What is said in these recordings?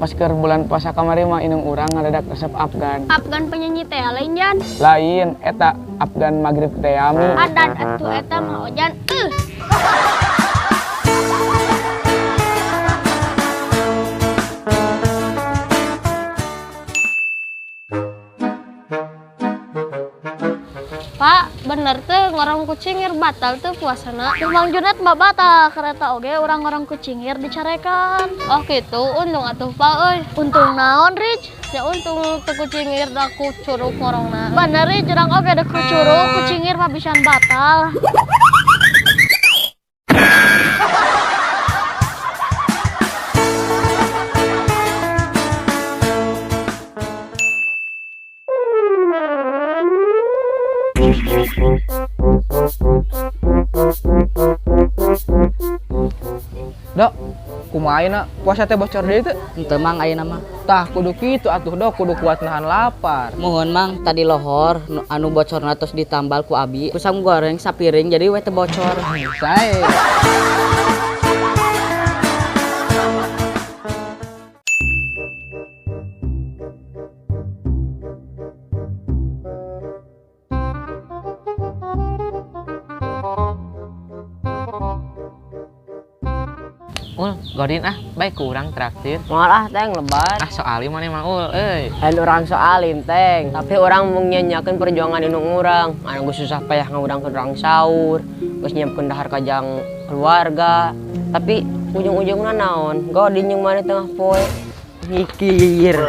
Pas keur bulan puasa kamari mah inung urang ngadadak resep Afgan. Afgan penyanyi teh lain Jan? Lain, eta Afgan maghrib teh ami. Adan atuh eta mah Ojan. Pak, bener tuh ngorong kucingir batal tuh puasana. Mang Junet mah batal, kereta oge urang ngorong kucingir dicarekan. Oh gitu, untung atuh Pak euy. Untung naon, Rich? Ya untung teu kucingir da ku curug ngorongna. Bener Rich, urang oge da ku curug kucingir mah bisan batal. Dok, kumaha ayeuna puasa teh bocor deui teu? Henteu Mang ayeuna mah. Tah kudu kitu atuh Dok, kudu kuat nahan lapar. Muhun Mang, tadi lohor anu bocorna tos ditambal ku abi. Ku sangu goreng sapiring jadi we teu bocor. Sae. Ul, godin ah, baik kurang traktir. Moal ah Teng, lebat. Ah soalin mana mah Ul, euy. Lain urang soalin Teng, tapi urang menyanyiakeun perjuangan indung urang. Anu geus susah payah ngawudangkeun urang sahur, geus nyiapkeun dahar kajang keluarga. Tapi ujung-ujungna naon? Godin jeung maneh tengah poe. Mikir.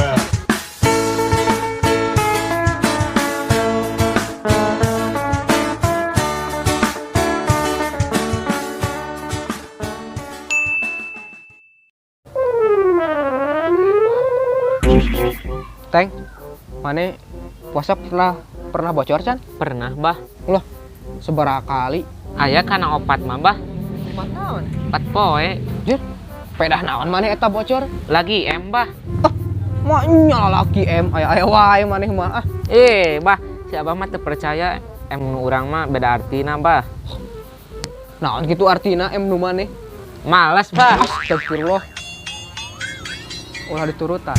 Teng, mana puasa pernah bocor can? Pernah bah. Loh, sabaraha kali? Aya kana opat mah bah. Opat naon? Opat poe. Jir, pedah naon maneh eta bocor? Lagi M bah. Ah, mah nya lagi M, aya aya wae maneh mah ah. Eh, bah, si abah mah teu percaya M nu urang mah beda artina bah. Naon kitu artina M nu maneh? Malas bah. Astagfirullah. Ulah diturutan.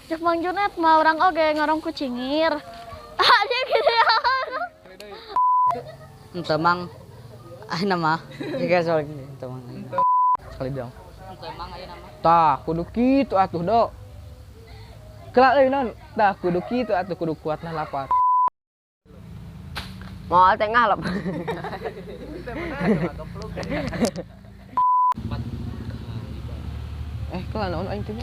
Cek Mang Junet mah urang oge ngorong kucingir. Aja gitu ya. Henteu Mang. Ayeuna mah. Jika soal henteu Mang. Sekali dong. Henteu Mang ayeuna mah. Tah kudu kitu atuh Dok. Kelak euy naon? Tah kudu kitu atuh kudu kuat nah lapar. Moal teh ngalep. Eh, kelak naon aing teh?